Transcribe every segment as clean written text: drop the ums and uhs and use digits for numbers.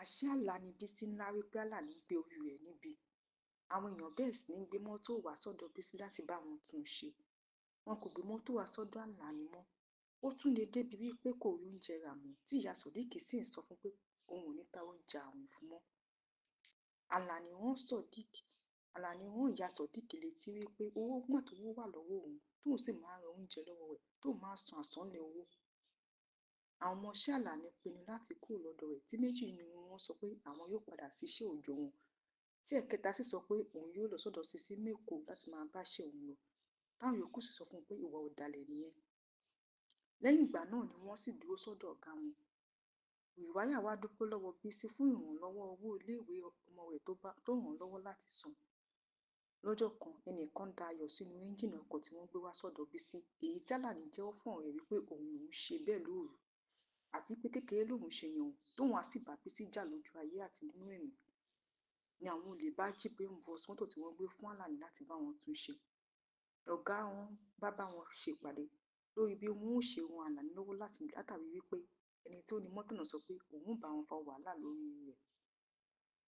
Àṣé àlá ni Bísí ńlá wípé Àlàní gbé orí rẹ̀ níbi. Àwọn èèyàn bẹ̀rẹ̀ sí ní gbé mọ́tò wá sọ́dọ̀ Bísí láti bá wọn tún un ṣe. Wọn kò gbé mọ́tò wá sọ́dọ̀ Àlàní mọ́. Ó tún lè débi wípé kò rí oúnjẹ rà mọ́, tí ìyá Sodiq sì ń sọ fún pé òun ò ní ta oúnjẹ àwìn fún mọ́. Àlàní rán Sodiq, Àlàní rán ìyá Sodiq létí wípé owó mọ́ tó wà lọ́wọ́ òun, tóun sì máa ń ra oúnjẹ lọ́wọ́ rẹ̀, tóun máa ń san àsánlé owó. Àwọn ọmọọṣẹ́ Àlàní pinnu láti kúrò lọ́dọ̀ rẹ̀, tí méjì nínú wọn sọ pé àwọn yóò padà sí iṣẹ́ òòjọ́ wọn, tí ẹ̀kẹta sì sọ pé òun yóò lọ sọ́dọ̀ Sisi Mẹ́kọ láti máa bá iṣẹ́ òun lọ. Táwọn yòókù sì sọ fún un pé ìwà ọ̀dàlẹ̀ nìyẹn. Lẹ́yìn ìgbà náà ni wọ́n sì dúró sọ́dọ̀ ọ̀gá wọn. Rìwáyà wá dúpẹ́ lọ́wọ́ Bísí fún ìrànlọ́wọ́ owó iléèwé ọmọ rẹ̀ tó ràn án lọ́wọ́ láti san. Lọ́jọ́ kan, ẹnìkan da ayọ̀ sínú ẹ́ńjìnì ọkọ̀ tí wọ́n gbé wá sọ́dọ̀ Bísí, èyí tí Àlàní jẹ́wọ́ fún ọ̀rẹ́ wípé òun lòún ṣe bẹ́ẹ̀ lóru, àti pé kékeré lòun ṣe yẹn o, tóun á sì bá Bísí jà lójú ayé àti nínú ẹ̀mí. Ni àwọn olè bá jí brain box mọ́tò tí wọ́n gbé fún Àlàní láti bá wọn tún ṣe. Ọ̀gá wọn bá bá wọn ṣèpàdé lórí bí wọn ó ṣe ran Àlàní lọ́wọ́ láti látàrí wípé ẹni tó ní mọ́tò náà sọ pé òun ò bá wọn fa wàhálà lórí rẹ̀.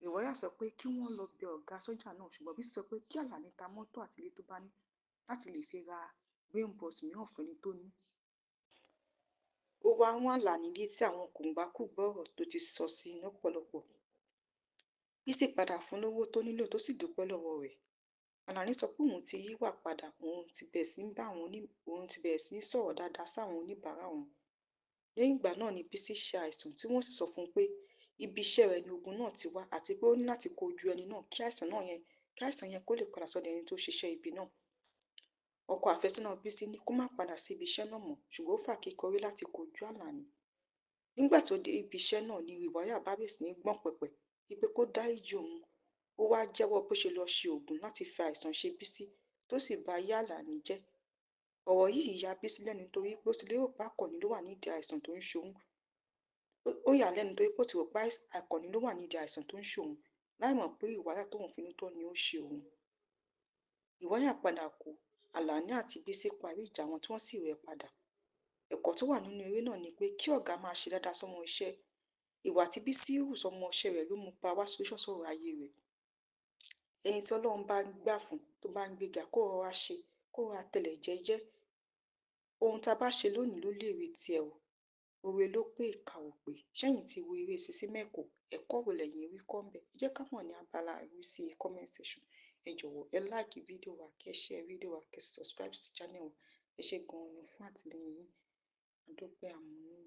Rìwáyà sọ pé kí wọ́n lọ bẹ ọ̀gá sọ́jà náà, ṣùgbọ́n Bísí sọ pé kí Àlàní ta mọ́tò àti ilé tó bá ní láti lè fi ra brain box mìíràn fún ẹni tó ní. Ó wá rán Àlàní létí àwọn kòǹgbákùngbé ọ̀rọ̀ tó ti sọ sí i lọ́pọ̀lọpọ̀. Bísí padà fún un lówó tó nílò tó sì dúpẹ́ lọ́wọ́ rẹ̀. Àlàní sọ pé òun ti yíwà padà, òun ti bẹ̀rẹ̀ sí ní sọ̀rọ̀ dáadáa sáwọn oníbàárà òun. Lẹ́yìn ìgbà náà ni Bísí ṣe àìsàn tí wọ́n sì sọ fún un pé ibi iṣẹ́ rẹ̀ ni ogun náà ti wá àti pé ó ní láti kojú ẹni náà kí àìsàn yẹn kó lè padà sọ́dọ̀ ẹni tó ṣiṣẹ́ ibi náà. Ọkọ àfẹ́sọ́nà Bísí ní kó má padà sí ibi iṣẹ́ náà mọ́, ṣùgbọ́n ó fàáké-kọrí láti kojú Àlàní. Nígbà tó dé ibi iṣẹ́ náà ni Rìwáyà bá bẹ̀rẹ̀ sí ní gbọ̀n pẹ̀pẹ̀ wípé kó dáríjì òun. Ó wá jẹ́wọ́ bó ṣe lọ ṣe oògùn láti fi àìsàn ṣe Bísí tó sì ba ayé Àlàní jẹ́. Ọ̀rọ̀ yìí ya Bísí lẹ́nu torí pé ó ti lérò pé Àkànní ló wà nídìí àìsàn tó ń ṣe òun. Ó yà á lẹ́nu torí pé ó ti rò pé Àkànní ló wà nídìí àìsàn tó ń ṣe òun, láìmọ̀ pé Rìwáyà tóun finú tán ni ó ṣe òun. Rìwáyà padà kú, Àlàní àti Bísí parí ìjà wọn tí wọ́n sì rẹ́ padà. Ẹ̀kọ́ tó wà nínú eré náà ni pé kí ọ̀gá máa ṣe dáadáa sọ́mọ iṣẹ́. Ìwà tí Bísí hù sọ́mọ iṣẹ́ rẹ̀ ló mú pa wá solution sọ̀rọ̀ ayé rẹ̀. Ẹni tí Ọlọ́run bá ń gbà fún, tó bá ń gbéga, kó rọra ṣe, kó rọra tẹlẹ̀ jẹ́jẹ́. Ohun tá a bá ṣe lónìí ló lérè tiẹ̀ o. Òwe ló pé ìkà ò pé. Ṣẹ́yìn ti wo eré Sisi Mẹ́kọ, ẹ̀kọ́ wo lẹ̀yin rí kọ́ ńbẹ̀? Ẹ jẹ́ ká mọ̀ ní abala àríwísí comment section. Ẹ jọ̀wọ́ ẹ like fídíò wa, kí ẹ share fídíò wa, kí ẹ subscribe sí channel wa. Ẹ ṣé gan-an ni fún àtìlẹ́yìn yín. A dúpẹ́, àmọ́.